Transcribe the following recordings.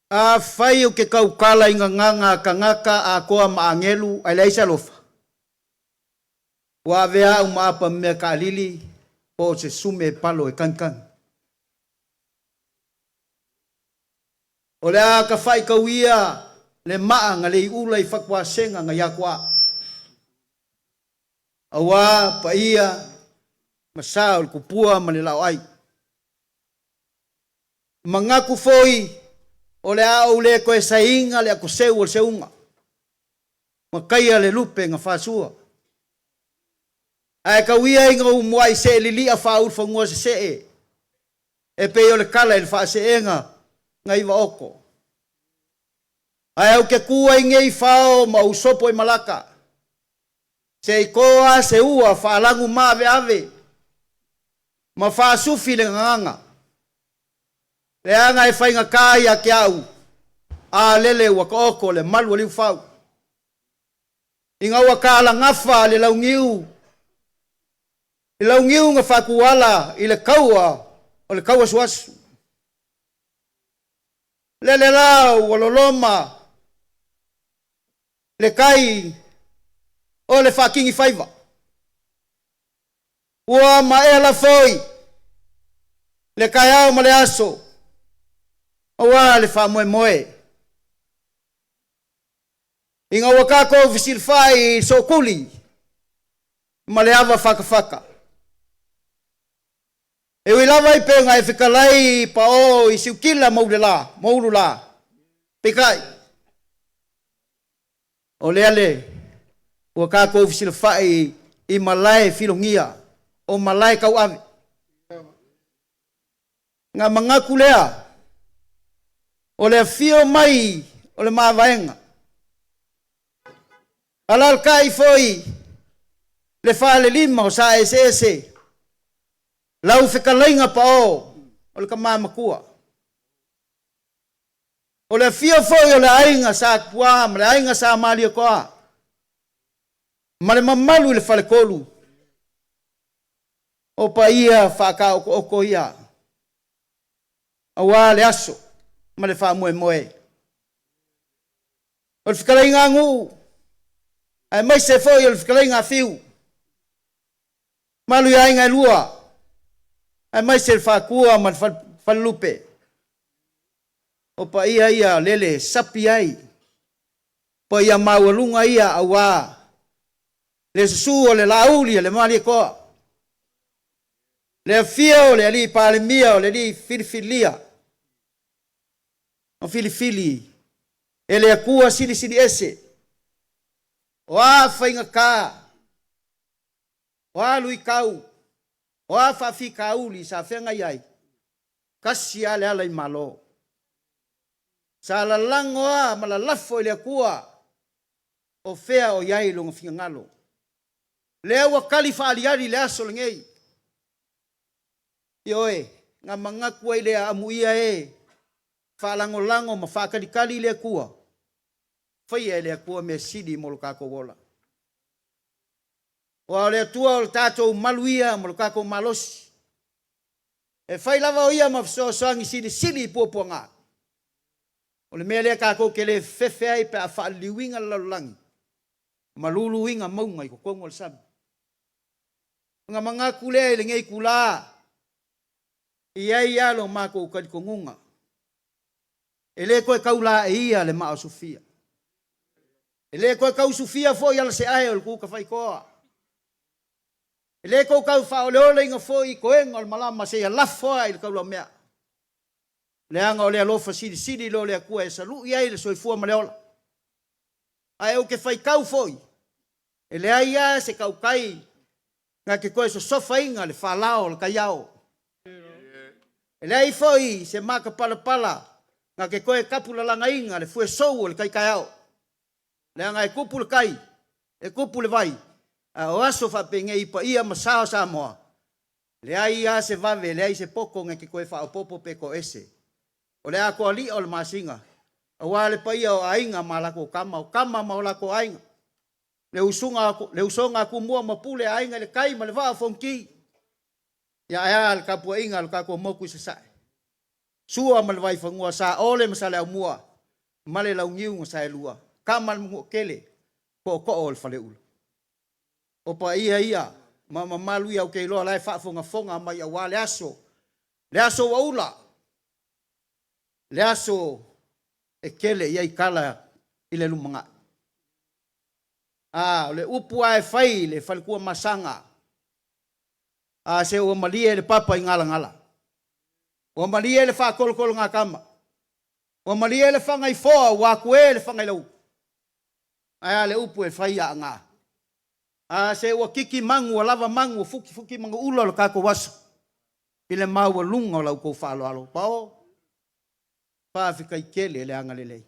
Afai ou te tautala i gagana a tagata atoa ma agelu ae leai se alofa, ua avea au ma apa mea taalili po o se sume e palo e tagitagi. O le a tafaitauia le maa na leiula i fatuasega nai atuaa, auā paia ma sa o le tupua ma le laoai. Manatu foi o le a ou le toe saeina le atoseu o le seuga ma taia le lupe na faasua, ae tau ia ina ou muai see lili'a faaulufanua sese'e e pei o le tala i le faaseega nai Vaoto. Ae ou te tu ai nei i fao ma ou sopo i malata, se i to lava se ua faalagu maaveave ma faasufi le gagana, leaga e faigata ia te au, a lele ua taoto le malu a liufau. Ina ua talagafa le launiu, le launiu na faatuala i le taua o le tauasuasu. Lele la ua loloma le tai o le faatinifaiva. Ua maea lafoi le taeao ma le aso aua le faamoemoe. Ina ua tatou fesilafai i sootuli ma le ava fatafata. E ui lava i pega e fetalai pao i siutila ma ulela, ma ulula, peitai, o lea le ua tatou fesilafai i malae filogia o malae tauave. Na manatu lea o le afio mai o le mavaega, alaalatai foi le falelima o Saeseese, lau fetalaiga pao o le tama matua. O le afio foi o le aiga Sa Tupua ma le aiga Sa Malietoa ma le mamalu i le faletolu, o paia faataotooto ia aua le aso ma le faamoemoe. O le fetalaiga a nuu, aemaise foi o le fetalaiga a Fiu, malu i aiga e lua, aemaise le Faatua ma le Falelupe. O paia ia lele e sapi ai, paia maualuga ia aua le susu o le Laauli a le Malietoa, le afio o le Alii Palemia o le Alii Filifilia, ma filifili e le Atua Silisili Ese. O a faigata, o a luitau, o a faafitauli sa feagai ai, tasi lava le ala i Malo. Sa lalago lava ma lalafo i le Atua o fea o i ai lona finagalo. Lea ua tali faaaliali i le aso lenei. Ioe, na manatu ai lea, amuia e faalagolago ma faatalitali i le Atua, faia e le Atua mea sili mo lo tatou ola. Aua o le Atua o le tatou malu ia ma lo tatou malosi. E fai lava o Ia ma fesoasoani silisili i puapuaga. O le mea lea tatou te le fefefe ai pe a faaliliuina le lalolagi ma luluina mauga i totonu o le sami. Ona manatu lea i lenei itula, e i ai lava lo matou talitonuga, e le toe taulaeia le maa o Sufia. E le toe tausufia foi alaseae o le Tutafaitoa. E le toe tau faaoleoleina foi toega o le malama seia lafo lava i le taulaumea. Leaga o le alofa silisili lea o le Atua e salui ai le soifua ma le ola. Ae ou te faitau foi, e leai lava se tautai na te toe sosofaina le falao o le taiao. E leai foi se matapalapala na te toe tapulalagaina le fuesou o le tai taeao. Leaga e tupu le tai, e tupu le vai, a o aso faapenei i paia ma sa o Samoa, leai lava se vave, leai se poto na te toe faaopoopo pe toese. O le atoa li'a o le masina, aua le paia o aiga ma a latou tama, o tama ma o latou aiga, le usuga, le usoga a Tumua ma Pule, Aiga i le Tai ma le Vaa o Fonoti. Ia ae a le tapuaiga a lo tatou motu i Sasae. Sua ma le Vaifanua, Saole ma Saleaaumua ma le Launiu na Saelua, Tama a le Manuatele, Tootoo o le Faleula. O paia ia ma mamalu ia ou te iloa o la e faafogafoga mai aua le aso, le aso ua ula, le aso e tele i ai tala i le lumanai. A, o le upu lava e fai i le faletua Masaga, a se ua malie le papa i galagala, ua malie le faatolotologatama, ua malie le fagaifoa, ua atue le fagailaua. Ae a le upu e fai ia Aana? A se ua titi manu, ua lava manu, ua futifuti manuula o le tatou aso i le maualuga o la outou faaaloalo. Paoa, faafetai tele le agalelei.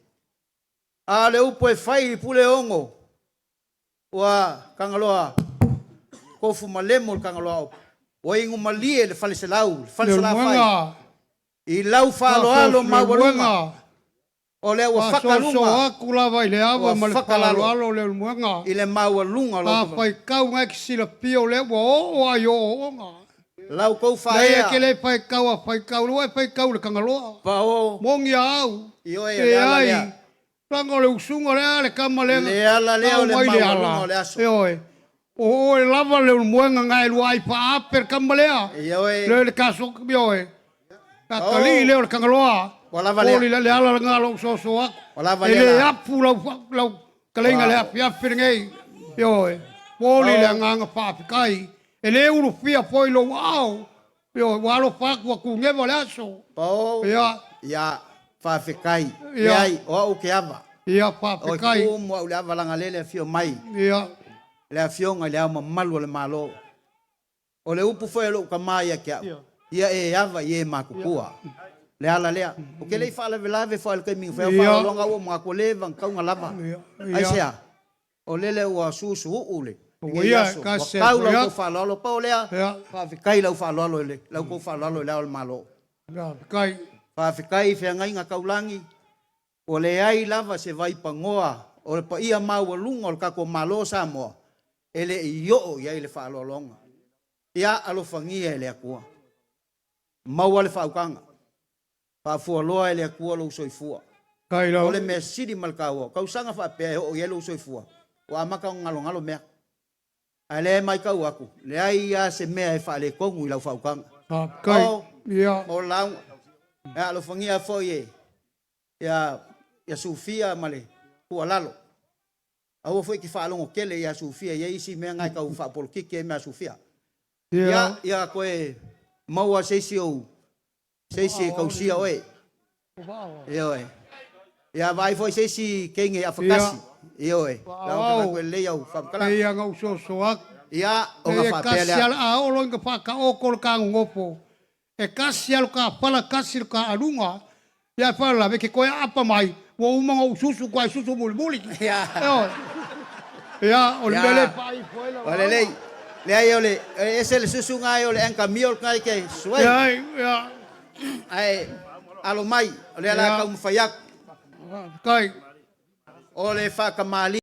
A o le upu e fai i Puleono, ua Tagaloa tofu malemo le Tagaloa, ua inu malie le faleselau, le falesalafai i lau faaaloalo maualuga, o lea ua faka luga, Faasoasoa atu lava i le ava ua ma le faka lalo faaaloalo Leulumoega. i le maualuga o lau A faitau na e te silafia o lea ua oo lava i ooooga. La outou Leai e faaea. te le faitau a faitau, lua e faitau i le Tagaloa. Pao. Moni a au, Ioe, o le ala leai, lea. leaga o le usuga lea a le tama lea Le ala na lea o le aumai le maualuga ala. o le aso. Ioe, o oe lava Leulumoega na e lua ai faape le tama lea. Ioe. Le le kaso, ioe. Atalii Oh. lea o le Tagaloa. Ua lava lea. Oli le le ala lena lou soso atu. Ua lava E lea le la. apu lau, lau kaleiga le afiafi lenei. Ioe. Oli le Oh. agaga faafetai. E le ulufia foi lou aao. Ioe, ua alofa atu ua kugeva le aso. Pao. Ia, Ia, faafetai. Ia. Leai, o au ke ava. ia O faafetai. tumu au le ava lagalele afio mai. Ia, Le afioga i le Ao Mamalu o le Malo. O le upu foi a lou tama ia te au, ia e ava i e matutua. Le ala lea. Ou te le i faalavelave foi i le taimi na fai au faaaloaloga ua manatu ua leva ona tau ona lava. Aisea? O lele ua susuuu le Ua lenei ia, aso. Ua kasi tau la ia. outou faaaloalo. Pau o lea, faafetai i lau faaaloalo i le la outou faaaloalo i le Ao o le Malo. Faafetai. Faafetai i feagaiga taulagi, ua leai lava se vaipanoa o le paia maualuga o le tatou Malo o Samoa e le i oo i ai le faaaloaloga. Ia alofagia e le Atua, maua le faautaga, faafualoa e le Atua lou soifua. Faafetai O le lau. mea sili ma le taua, o tausaga faapea e oo i ai lou soifua, ua amata ona galogalo mea. A o lea e matau atu, leai lava se mea e faaletonu i lau faautaga. Faafetai. Ao, Ia. mo le lauga. Ia alofagia foi e ia, ia Sufia ma le tuualalo. Aua foi e te faalogo tele ia Sufia, e i ai isi mea na e tau faapolokiki ai mea a Sufia. Ia. Ia, ia koe maua se isi ou, se isi e tausia oe. Ioe. Ia vaai foi se isi teine afatasi. Ioe. La ou te Aoao. vaai atu e lelei au faamatalaga. Pei ona ou soso atu. Ia, ona Pei e faapea kasi lea. ala a oo loa ina faataoto le kagogofo, e kasi lava lo ka pala, kasi lo ka aluga. Ia e faalavelave, e te toe aapa mai, ua uma ona ou susu, tuai susu mulimuli. Ia. Ioe. Ia, o le mea lea e Ia. faaifo ai lau O lelei. lauga. Leai o le e ese le susu na o le anchor meal na e ke suai. Leai, ia. Ae alo mai, o lea la Ia. taumafai atu. Faafetai. O le faakamali.